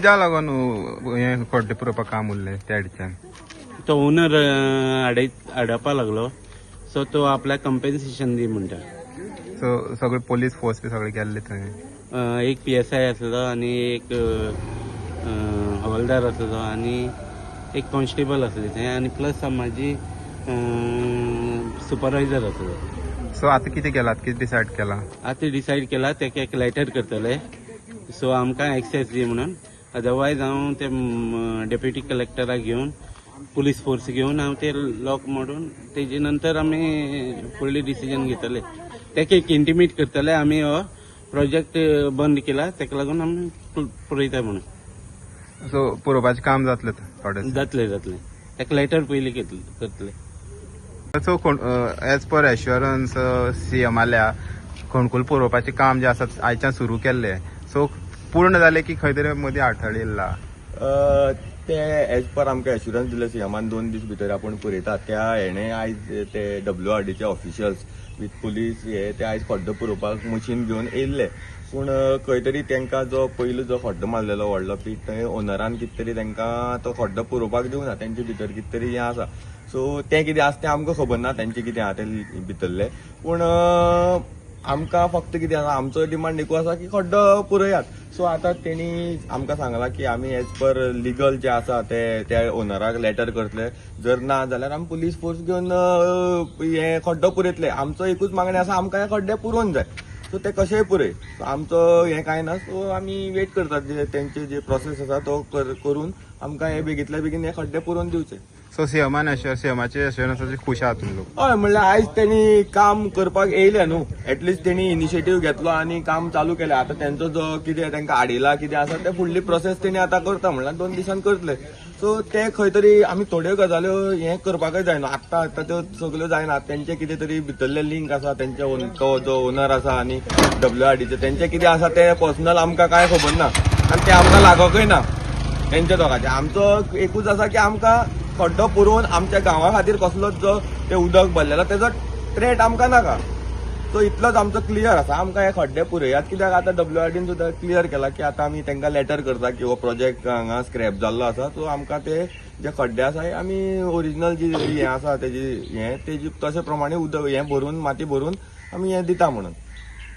कित्याक लागून हें खड्डे पुरोवपाक काम उरलें त्या सायडीच्यान? तो ओनर हाडपा लागलो, सो तो आपल्याक कंपेन्सेशन दी म्हणटा. सो सगळे पोलीस फोर्स बी सगळे गेल्ले थंय? एक पीएसआय आसलो आनी एक हवालदार आसलो आनी एक कॉन्स्टेबल आसले थंय आनी प्लस म्हाजी सुपरवायजर आसलो. सो आतां कितें केलां, कितें डिसायड केलां? आतां डिसायड केला, तेका एक लेटर करतले, सो आमकां एक्सेस दी म्हणून. अदरवायज हांव ते डेप्युटी कलेक्टराक घेवन, पुलीस फोर्स घेवन हांव ते लॉक मोडून तेजे नंतर आमी फुडली डिसिजन घेतले. तेका एक इंटिमेट करतले, आमी हो प्रोजेक्ट बंद केला, तेका लागून आमी पुरयता म्हणून. सो पुरोवपाचें काम जातलें थोडे? जातले जातले, तेका लेटर पयलीं करतले. सो एज पर एश्योरन्स सीएमाल्या खणकूल पुरोवपाचें काम जें आसा आयच्यान सुरू केल्लें, सो पूर्ण जालें की खंय तरी मदीं आडथळी येयला? ते एज पर आमकां एश्युरन्स दिले सीएमान, 2 दीस भितर आपूण पुरयता. त्या हेणे आयज ते डब्ल्यू आर डीचे ऑफिशियल्स विथ पुलीस हे ते आयज खड्डो पुरोवपाक मशीन घेवन येयल्ले. पूण खंय तरी तांकां जो पयलो जो खड्डो मारलेलो व्हडलो पीट, थंय ओनरान कितें तरी तांकां तो खड्डो पुरोवपाक दिवना. तेंचे भितर कितें तरी हें आसा. सो तें कितें आसा तें आमकां खबर ना, तेंचें कितें आहा तें भितरलें. पूण आमकां फक्त कितें आसा, आमचो डिमांड एकू आसा की खड्डो पुरयात. सो आतां तेणी आमकां सांगलां की आमी एज पर लिगल जे आसा ते त्या ओनराक लेटर करतले, जर ना जाल्यार आमी पुलीस फोर्स घेवन हे खड्डो पुरयतले. आमचो एकूच मागणी आसा, आमकां हे खड्डे पुरोवन जाय. सो ते कशेय पुरय, सो आमचो हें कांय ना. सो आमी वेट करतात, जे तेंचे जे प्रोसेस आसा तो करून आमकां हे बेगीतल्या बेगीन हे खड्डे पुरोवन दिवचे. सो सीएमान सीएमाचे एश्योरन्साचे खूश आहात तुमी लोक? हय, म्हणल्यार आयज तेणी काम करपाक येयले न्हू, एटलिस्ट तेणी इनिशिएटीव घेतलो आनी काम चालू केलें. आतां तेंचो जो कितें तेंकां आडयला, कितें आसा ते फुडली प्रोसेस तेणी आतां करता, म्हणल्यार 2 दिसान करतले. सो ते खंय तरी आमी थोड्यो गजाल्यो हें करपाकय जायना न्हू, आत्तां आत्तां त्यो सगल्यो जायना. तेंचे कितें तरी भितरले लिंक आसा, तेंचे तो जो ओनर आसा आनी डब्ल्यू आर डीचे तेंचे कितें आसा ते पर्सनल आमकां कांय खबर ना आनी ते आमकां लागोकय ना तेंच्या दोगांचे. आमचो एकूच आसा की आमकां खड्डो पुरोवन आमच्या गांवा खातीर कसलोच जो ते उदक भरलेलो तेजो थ्रेट आमकां नाका. सो इतलोच आमचो क्लियर आसा, आमकां हे खड्डे पुरयात. कित्याक आतां डब्ल्यू आर डीन सुद्दां क्लियर केला की आतां आमी तांकां लेटर करता की हो प्रोजेक्ट हांगा स्क्रॅप जाल्लो आसा. सो आमकां ते जे खड्डे आसा हे आमी ओरिजिनल जी हें आसा तेजी हें तेजी तशे प्रमाणे उदक हें भरून, माती भरून आमी हें दिता म्हणून.